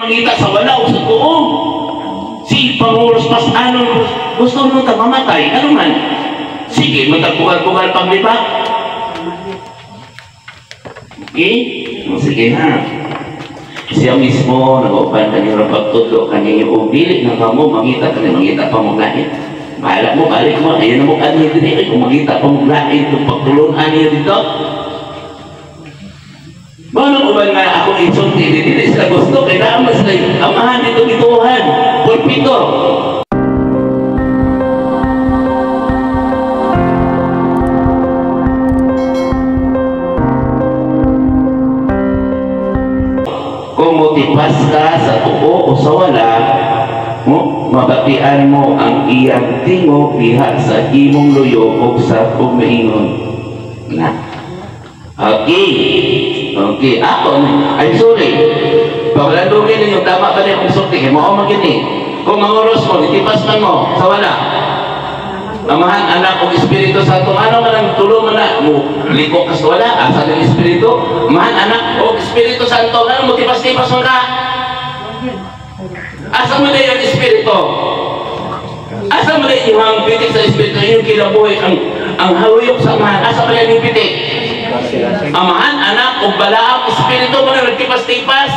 Mangita sa wala o sa tuo. Si Pangulos pas ano gusto mo ta mamatay, ano man? Sige, matagbugal-bugal pang liba. Okay? Sige ha. Siya mismo nag-upan kanyo ng pagtudlo kanyo o dili na ka mo mangita kanyo mangita pa mo lain. Bahala mo, balik mo, ayun na mo kanyo dili kung mangita pa mo lain itong pagtulunan niyo dito. Manong uban nga ako isulti, dili sila gusto, kaya naman sila amahan dito gituhan, pulpito. Kung motipas ka sa tuo o sa wala, mo, mabatian mo ang iyang tingog diha sa imong luyo o sa pumaingon. Na. Okay. Okay, ako, I'm sorry. Paglandugin ninyo, tama ba na yung sulti? Mao man gini. Kung manguros mo, itipas man mo, sa wala. Amahan, anak, o Espiritu Santo, ano man ang tulong man na, mo, liko ka sa wala, asa ng Espiritu? Amahan, anak, o Espiritu Santo, ano mo, tipas-tipas man ka? Asa mo na yung Espiritu? Asa mo na yung pitik sa Espiritu? Yung kinabuhi, ang hawiyok sa amahan, asa mo na yung pitik? Amahan, anak, o balaang Espiritu mo na nagtipas-tipas.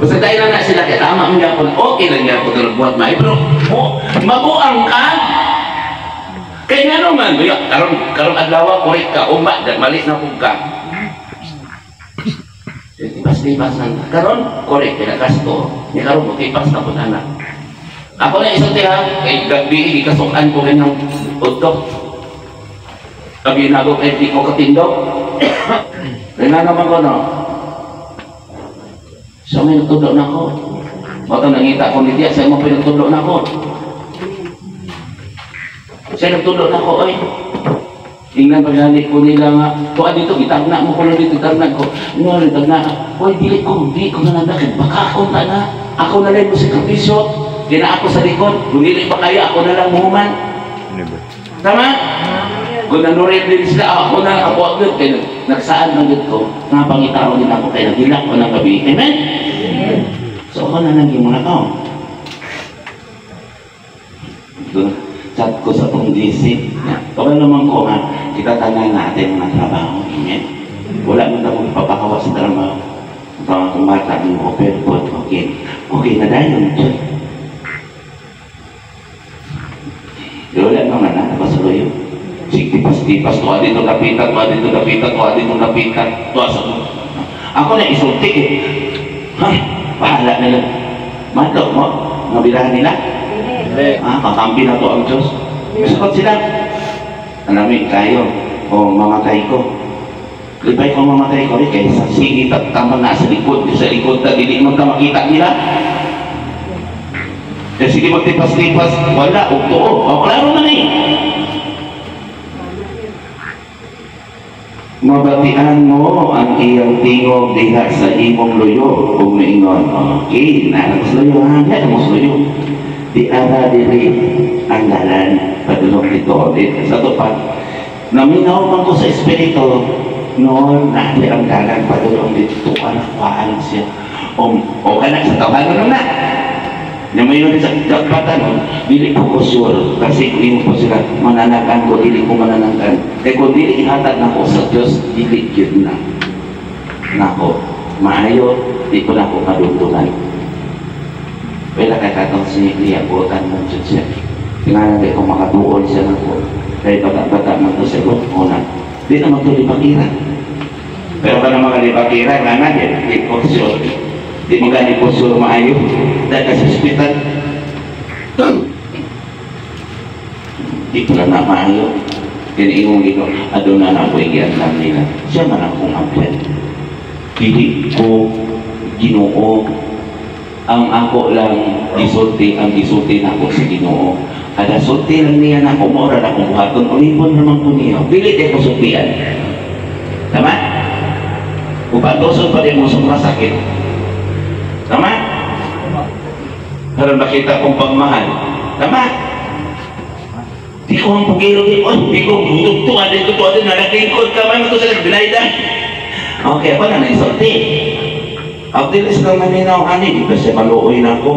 Basta tayo na na sila, kaya tama mo niya ako, okay lang niya ako nagbuhat maay, pero oh, mabuang ka. Kaya nga naman, karong adlaw, kurik ka, uma, mali na kung ka. Tipas-tipas na. Karon, kurik, pinakasto. Ni karon mo, tipas na po anak. Ako na isang tiha, kay gabi, ikasukan ko kanyang utok. Sabi na ako, kay di ko katindog. Kaya naman ko, no? So, may nagtudlo na ako. Baka nangita ko ni Tiya, sa'yo mo pinagtudlo na ako. Sa'yo nagtudlo na ako, oy. Tingnan paghalit ko nila nga, tuwa dito, itagna mo ko lang dito, itagna ko. Ano, itagna. Oy, dili ko, di ko na nandakit. Baka ako na na. Ako na lang mo sakripisyo. Di na ako sa likod. Kung dili pa kayo, ako na lang muhuman. Tama? Kung nanurin din sila, ako na, ako agad. Kaya nagsaan ng gud ko, napangitaro din ako, kaya nagilak ko ng gabi. Amen? So ako na naging muna ko. Chat ko sa tong DC. Okay naman ko ha, kita tanan natin mga trabaho. Amen? Wala man akong ipapakawa sa trabaho. Ang mga kumata, ang open po, okay. Okay na dahil. Wala naman na, napasuloy yun. Tipas-tipas, tuwa dito lapitan, tuwa dito lapitan, tuwa dito lapitan, tuwa sa... Ako na isulti eh. Ha? Bahala nila. Madlok mo? Nabilahan nila? Ah, kakampi na to ang Diyos. Isukot sila. Alamin kayo, o mamatay ko. Libay ko mamatay ko rin, kaysa sige, tama na sa likod na, dili man ka makita nila. Kaya sige magtipas-tipas, wala, o tuo. O, klaro man eh. Mabatian mo ang iyang tingog diha sa imong luyo ug miingon, okay, naa sa luyo ha, diha mo sa luyo. Di ara diri ang dalan padulong dito ulit sa tupat. Naminaw man ko sa espiritu noon na di ang dalan padulong dito anak kuhaan siya. O kana sa tawhanon na. Namayon sa dakpatan nun, dili ko ko sure kasi kung imo po sila mananakan ko, dili ko mananakan. Kaya kung dili ihatag na ko sa Diyos, dili yun na. Nako, maayo, di ko na ko madundunan. Wala kay katong si Lia, buotan ng Diyos siya. Tingnan ko makatuon siya na ko. Kaya bata-bata man to siya, una. Di naman to lipakira. Pero ka naman lipakira, nga na, di ko sure. Di mo gani po sure maayo. Dahil kasi hospital. Di ko lang na maayo. Kiniingong gino, aduna na ako igian lang nila. Siya man akong abyan. Dili ko Ginoo. Ang ako lang isulti, ang isulti na ako sa Ginoo. Kada sulti lang niya na ako, mora na akong buhaton. Ulipon naman ko niya. Dili di ko sultian. Tama? Upatoson pa rin mo sumasakit. Tama? Karon makita kong pagmahal. Tama? Di ko ang pagiro, oy, di ko tuwa din, nalagingkod ka man ito sa binayda. Okay, ako na naisulti. Ang dili sila maminaw ani, di ba siya maluoy na ako?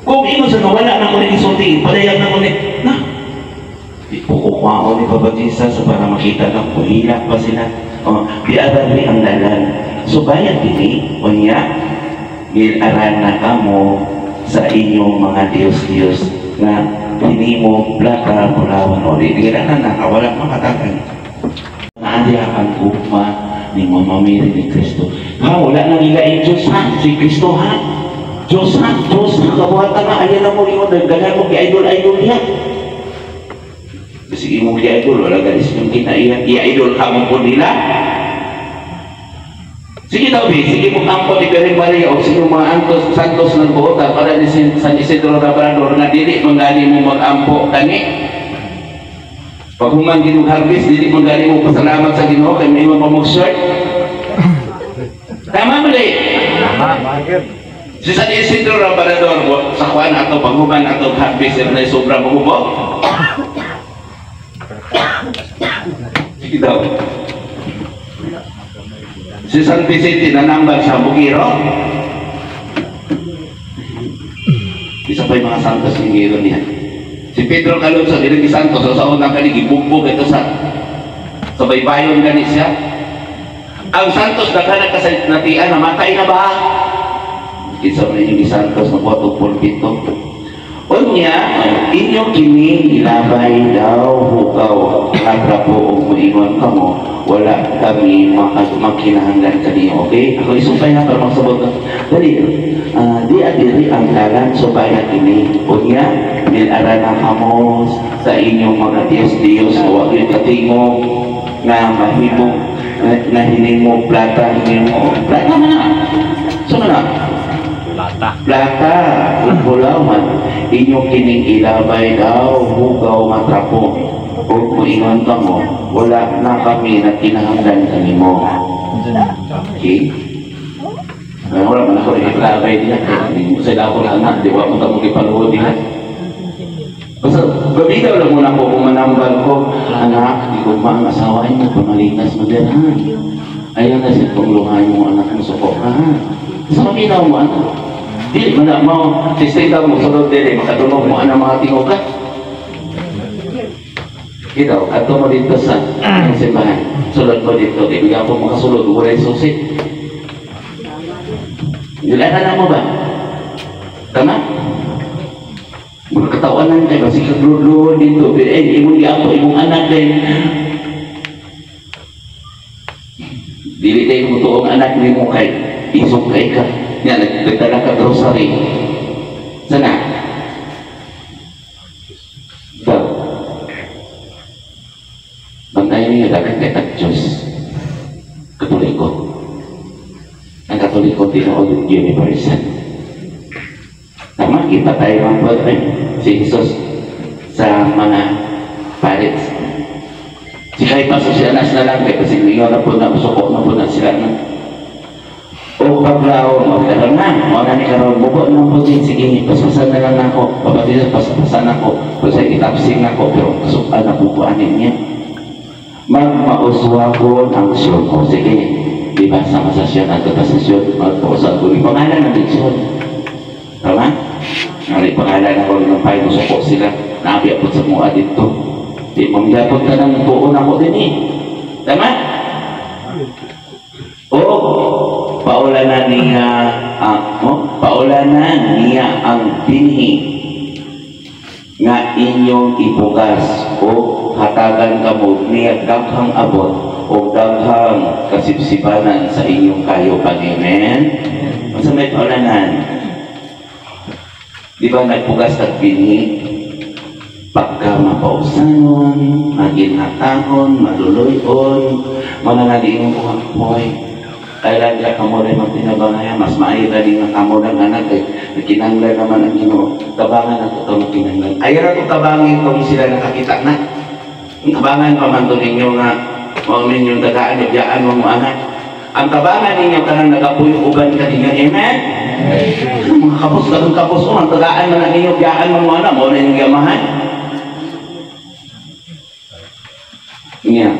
Kung imo sa wala na ko ni isulti, padayag na ko ni, na, di ko kukuhaon ni Papa Jesus para makita na kuhilak pa sila. Oh, di adali ang dalan. So bayan dini, unya, gilaran na kamo sa inyong mga Diyos-Diyos na hinimo plata, bulawan, o di na na, wala makatakan. Naadi ang gugma ni Mama Mary ni Kristo. Ha, wala nang ilaing Diyos ha, si Kristo ha. Diyos ha, Diyos ha, kabuhatan na, ayan na mo, ingon, dagdagan mo, gi-idol-idol niya. Kasi imong gi-idol, wala galis yung kinaiyan, i-idol ka mo po nila. Sige daw, bi, sige mo kampo ni Birhen Maria o sige mga antos, santos ng buota para ni San Isidro Labrador nga dili mangani mo mag-ampo kani. Pag human ginong harvest, dili mangani mo pasalamat sa Ginoo kay may pa mo shirt. Tama ba di? Tama. Si San Isidro Labrador sa kuan ato pag human ato harvest na sobra mo hubo. Sige daw. Si San Vicente nanambal sa Bukiro. Isa pa yung mga santos ng giro niya. Si Pedro Calonso, dili ni Santos, sa unang kani gibugbog ito sa baybayon gani siya. Ang Santos daghan ka sa natian, namatay na ba? Kinsa man inyong Santos na buhat og pulpito. Unya, inyo kini ilabay daw hugaw nga trapo og moingon kamo, wala kami makinahanglan kaniyo, okay? Ako isumpay na para magsabot ka. Dali, di adiri ang dalan sumpay kini. Unya, nilara na kamo sa inyong mga Diyos-Diyos na wa gyud katingog nga mahimong na hinimo plata, hinimo plata man na. So man na? Plata. Plata, bulawan, inyong kining ilabay daw, hugaw nga trapo. Ug moingon kamo, wala na kami na kinahanglan kanimo. Okay? Wala man ako ilabay diha. Sa dako na anak, di wa mo ta mo gipaluhod diha. Basta gabitaw lang muna ko kung manambal ko, anak, di ko ma ang asawa mo, pamalitas mo din, ha? Ayaw na siya tungluhan mo, anak, ang suko ka, ha? Sa maminaw mo, anak. Di, mana mo, sistema mo, sunod din, makatulong mo, anak, mga tingog ka. Ikaw, ato mo dito sa simbahan. Sulod mo dito, ibigyan ko makasulod, walay susi. Nilanan mo ba? Tama? Mga katawanan kayo, kasi kagluluhan dito, pero eh, imong giapo, imong anak din. Dili tayo mo tuong anak ni mo kay, isog kay ka. Nga, nagdala ka grocery. Sana? Ito. Bantayan niyo, dagat kay tag Diyos. Katoliko. Ang Katoliko, tinuod universal. Tama, kita tayo ang pag si Jesus sa mga parents. Si Caiphas o si Anas na lang, kasi ngayon na po na, suko na po na sila na. O paglaon, o karon na, o na ni karon, bubo na po din, sige, paspasan na lang ako, papatis, paspasan ako, kasi itapsing ako, pero kasukan na po po anin niya. Magmauswagon ang siyod ko, sige, di ba sama sa siyod, at sa siyod, magpausag ko, pangalan ng siyod. Tama? Ang pangalan ako ng payo, suko sila, naabi po sa mua dito. Di mangyapon ka ng tuon ako din eh. Tama? O, paulanan niya ang, paulanan niya ang binhi nga inyong ibugas o hatagan kamo niya daghang abot o daghang kasipsipanan sa inyong kayupan. Amen? Unsa may paulanan? Di ba nagpugas kag binhi? Pagka mapausanon, maginhatangon, maluloyon, mananaliin mo ang. Kailan ka kamo rin magtinabangayan, mas maayo na din nga kamo ng anak eh. Nagkinanglan naman ang Ginoo. Tabangan na ito magkinanglan. Ayaw na itong tabangin kung sila nakakita na. Ang tabangan pa man ito ninyo nga, o ninyong tagaan, yaan mo mo anak. Ang tabangan ninyo kanang nagapuyo uban ka ninyo. Amen? Mga kapos, katong kapos, ang tagaan man ninyo, yaan mo mo anak, mo na inyong yamahan. Niya.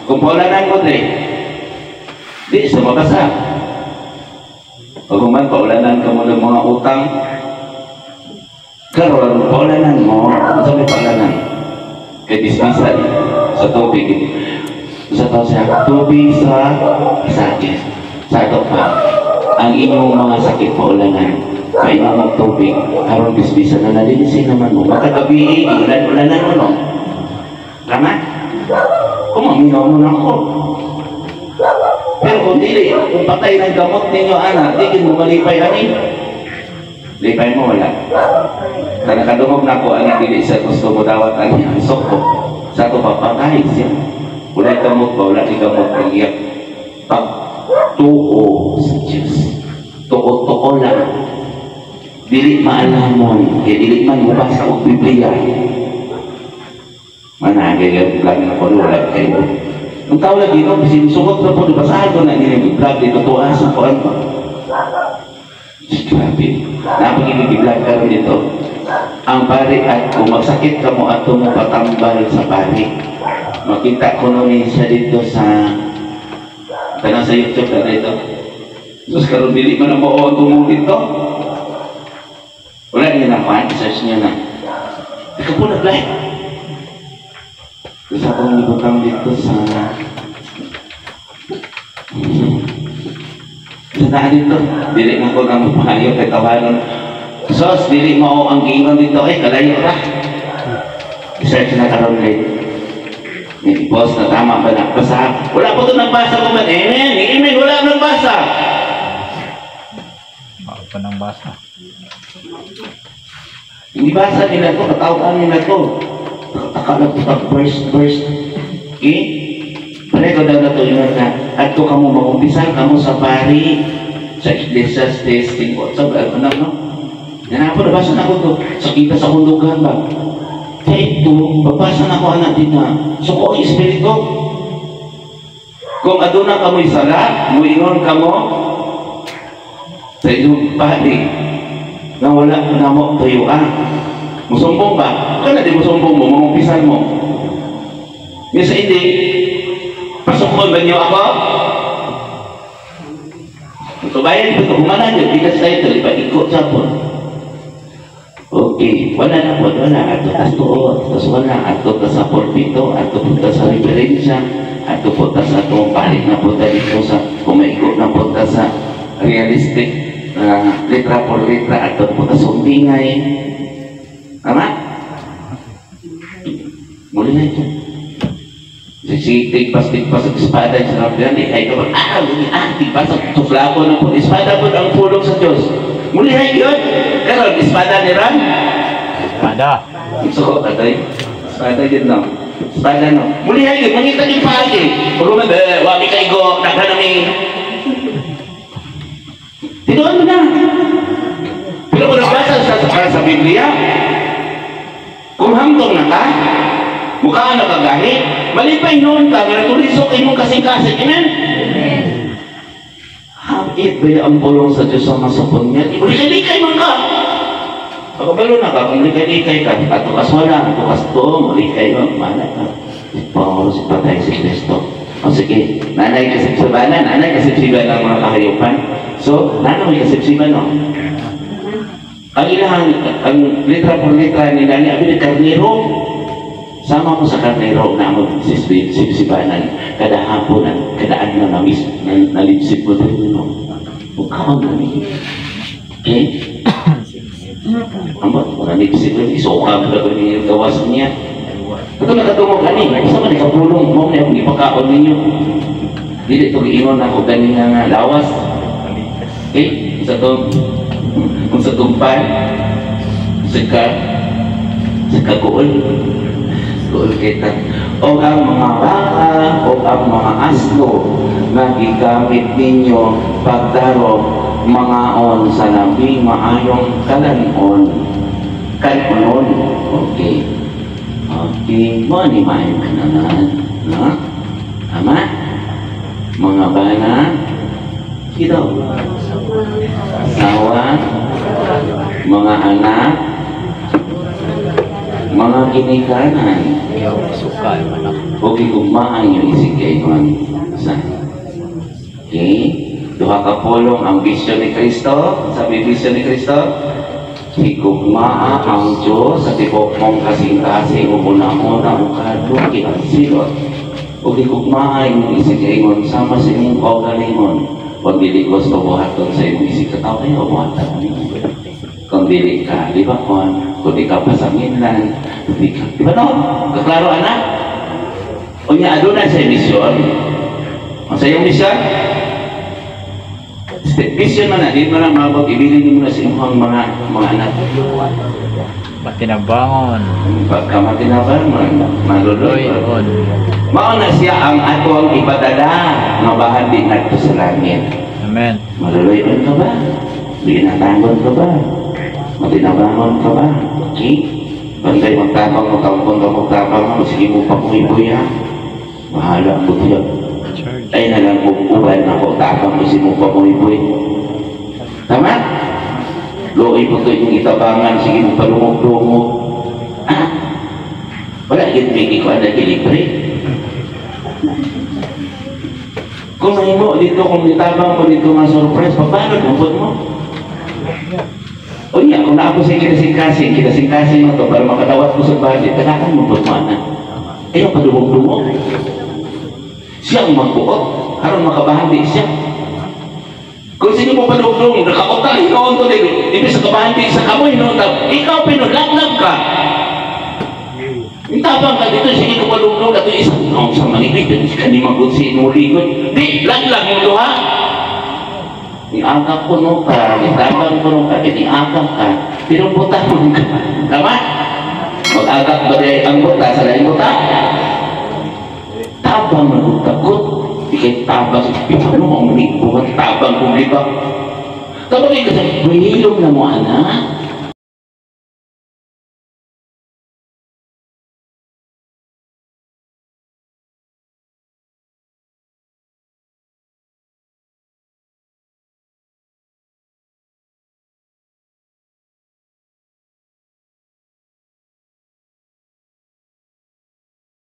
Kung paulanan ko, di sa mabasa. Pag paulanan ka mo ng mga utang, karon paulanan mo, sa may paulanan? Kay dismissal sa tubig. Sa to siya, tubig sa sakit. Sa ato pa, ang inyong mga sakit paulanan. Painom og tubig, aron dismissal na nalinisin naman mo. Baka gabi, ulan-ulanan mo, no? Tama? Kung maminaw mo na ako. Pero kung dili, kung patay ng gamot ninyo, ana, di mo malipay ani. Lipay mo, wala. Kaya nakadungog na ko, ani, dili sa gusto mo dawat, ani, ang soko. Sa ito, papatay siya. Wala gamot ba, wala gamot ang iyak. Pagtuo sa Diyos. Tuo-tuo lang. Dili maalamon, kaya dili man mubasa og Biblia. Managay ang vlog na ko, wala kayo. Ang tao lagi, no, sinusugot na po, basahan ko na nila vlog dito, tuwa sa kuan ba? Grabe. Napag-vlog karon dito. Ang pari at kung magsakit ka mo ato mo patambal sa pari. Makita ko nun siya dito sa tanang sa YouTube na dito. Sus, karon dili man ang mao ang tungod dito. Wala niya na kuan, search niya na. Ikaw po nag-live. Tapos akong ibutang dito sa sa dito. Dili na ko na mapahayo kay tawanon. Sos, dili mao ang giingon dito. Ay, kalayo ra. I-search na karon late. May post na tama ba na? Basa. Wala po ito nagbasa ko man. Amen. Amen. Wala nagbasa. Wala pa nang basa. Ibasa nila ito, katawagan nila ito. Takala ito, verse, verse. Okay? Pareho daw na ito yun na. At ito kamo, mag-umpisal kamo sa pari, sa Ecclesiastes, tingkot sa, ano, no? Yan ako, nabasa na ko ito. Sa kita sa kundugan ba? Kaya ito, babasa na ko anak din na. Suko ang espiritu. Kung aduna kamo'y sala, muingon kamo sa inyong pari, na wala na mo tuyuan. Musumbong ba? Kaya di musumbong mo, mangumpisan mo. Minsan hindi, pasukon ba niyo ako? Tubayan ito, humanan niyo, bigas na ito, ipa-ikot sa po. Okay, wala na po, wala. Ato tas tuo, tas wala. Ato tas sa pulpito, ato punta sa referensya, ato punta sa itong palit na punta dito sa, kumaikot na punta sa realistic, letra por letra, ato punta sa umbingay. Tama? Muli na ito. Si tigpas-tigpas ang espada sa rampian, eh, ay kapag, tigpas ang tuflako ng po, espada po ang pulong sa Diyos. Muli na yun. Karon, espada ni Ran? Espada. So, tatay, espada yun, no? Espada, no? Muli na yun, mangita yung paagi. Puro man, wami kaigo, naghanami. Tinuan mo na. Pero kung nabasa sa Biblia, kung hangtong na ka, mukha na kagahi, malipay noon ka, nga natulisok imong kasing-kasing. Amen? Hapit ba ang pulong sa Diyos ang masapon niya? Mulikay-likay man ka! Pagkabalo na ka, kung likay-likay ka, ato kas wala, ato kas to, mulikay mo, mana ka. Si Paul, si Patay, si Kristo. O sige, nanay kasipsibanan, nanay kasipsiban ang mga kahayupan. So, nanay may kasipsiban, no? Ang ilahang, ang litra por litra ni Dani, abi ni karnero, sama mo sa karnero na mo sipsibanan, kada hapon, kada adlaw na mis, nalipsip mo din, no? Huwag na ni. Okay? Ambot, wala nalipsip mo, isuka mo na ni gawas niya. Ito nakatungog ani, sa man ikapulong mo niya kung ipakaon ninyo. Dili ito giingon ako gani nga lawas. Okay? Sa tong kung sa tumpan, sa kaguol, guol kita. O ang mga baka, o ang mga asno na gigamit ninyo pagdaro mangaon sa labing maayong kalanon. Kanonon. Okay. Okay, mo ni maayong kananan. No? Tama? Mga bana, ito. Asawa, mga anak, mga ginikanan. O gigugmaan yung isig kayo. Okay? Duha ka pulong ang bisyon ni Kristo. Sabi bisyon ni Kristo, higugmaa ang Diyos sa tibok mong kasing-kasing ug una-una ug kahadlok silot. Ug higugmaa imong isig-ingon sama sa imong kaugalingon. Kung dili gusto buhaton sa imong isig katawo, ayaw buhatan nimo. Kung dili ka libakon, kung di ka pasanginlan, di ka, di ba no? Kaklaro, anak? Unya, aduna sa misyon. Ang sa iyong misyon? Vision man na, di mo lang mabag, ibilin mo na sa imong mga anak. Matinabangon. Pagka matinabangon, maluloy. Luloy on. Mao na siya ang atong ipadala nga bahan di nagto sa langit. Amen. Maluloy ka ba? Binatangon ka ba? Matinabangon ka ba? Okay? Bantay magtabang mo, tampon ka magtabang mo, sige mo pa kung ibuya. Bahala ko siya. Charge. Ay na lang kung uban ako, tabang mo si mo pa kung ibuy. Tama? Luoy po ito yung itabangan, sige mo palungog-lungog. Ah? Wala, yun may ikuan na libre. Kung mahimo dito, kung itabang mo dito nga surprise, paano lungkot mo? O niya, kung naako sa kinasing-kasing, kinasing-kasing mo to para makadawat mo sa budget, kailangan mo mo na. Ayaw padungog-dungog. Siya ang magbuot, aron makabahandi siya. Kung sino mo padungog, nakautang hinoon to dito, ibig sa kabahandi sa kamoy hinoon ta, ikaw pinulaglag ka. Itabang ka dito, sige ka padungog, ato isang, no, sa manigid, kani magud si inuligon. Di, laglag mo duha. Niagak ko no ka, nitabang ko no ka, niagak ka, pero buta mo ka. Tama? Mag-agak ba di ang buta sa laing buta? Tabang na takot. Ikay tabang sa ano ang buhat tabang kung di ba? Tabang ka sa mahilom na mo, anak.